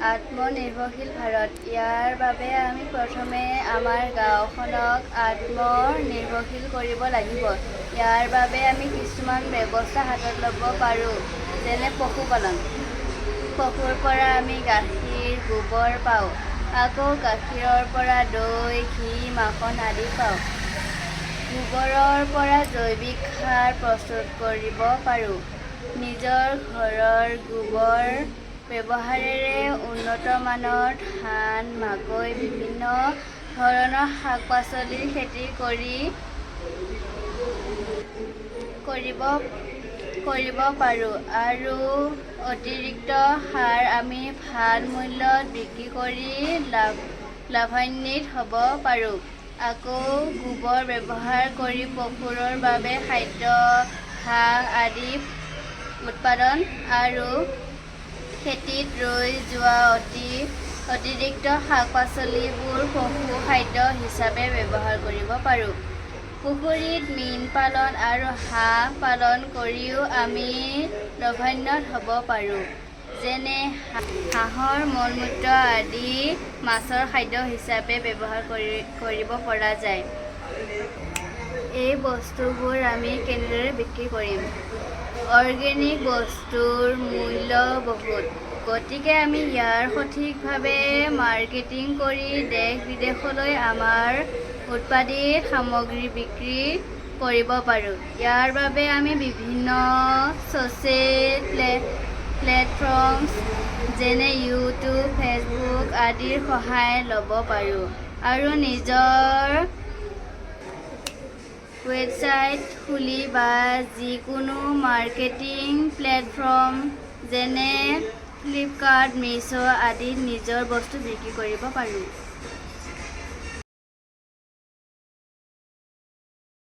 আত্মনিৰ্ভৰশীল ভাৰত। ইয়াৰ বাবে আমি প্ৰথমে আমাৰ গাঁওখনক আত্মনিৰ্ভৰশীল কৰিব লাগিব। ইয়াৰ বাবে আমি কিছুমান ব্যৱস্থা হাতত ল'ব পাৰোঁ, যেনে পশুপালন। পশুৰ পৰা আমি গাখীৰ, গোবৰ পাওঁ। আকৌ গাখীৰৰ পৰা দৈ, ঘি, মাখন আদি পাওঁ। গোবৰৰ পৰা জৈৱিক সাৰ প্ৰস্তুত কৰিব পাৰোঁ। নিজৰ ঘৰৰ গোবৰ ব্যৱহাৰেৰে উন্নত মানৰ ধান, মাকৈ, বিভিন্ন ধৰণৰ শাক পাচলিৰ খেতি কৰি কৰিব কৰিব পাৰোঁ আৰু অতিৰিক্ত সাৰ আমি ভাল মূল্যত বিক্ৰী কৰি লাভান্বিত হ'ব পাৰোঁ। আকৌ গোবৰ ব্যৱহাৰ কৰি পশুৰ বাবে খাদ্য, ঘাঁহ আদি উৎপাদন আৰু খেতিত ৰৈ যোৱা অতিৰিক্ত শাক পাচলিবোৰ পশু খাদ্য হিচাপে ব্যৱহাৰ কৰিব পাৰোঁ। পুখুৰীত মীন পালন আৰু হাঁহ পালন কৰিও আমি লাভান্বিত হ'ব পাৰোঁ। যেনে হাঁহৰ মলমূত্ৰ আদি মাছৰ খাদ্য হিচাপে ব্যৱহাৰ কৰিব পৰা যায়। এই বস্তুবোৰ আমি কেনেদৰে বিক্ৰী কৰিম? অৰ্গেনিক বস্তুৰ মূল্য বহুত। গতিকে আমি ইয়াৰ সঠিকভাৱে মাৰ্কেটিং কৰি দেশ বিদেশলৈ আমাৰ উৎপাদিত সামগ্ৰী বিক্ৰী কৰিব পাৰোঁ। ইয়াৰ বাবে আমি বিভিন্ন ছ'চিয়েল প্লেটফৰ্মছ, যেনে ইউটিউব, ফেচবুক আদিৰ সহায় ল'ব পাৰোঁ আৰু নিজৰ ৱেবছাইট খুলি বা যিকোনো মাৰ্কেটিং প্লেটফৰ্ম, যেনে ফ্লিপকাৰ্ট, মিছ' আদিত নিজৰ বস্তু বিক্ৰী কৰিব পাৰোঁ।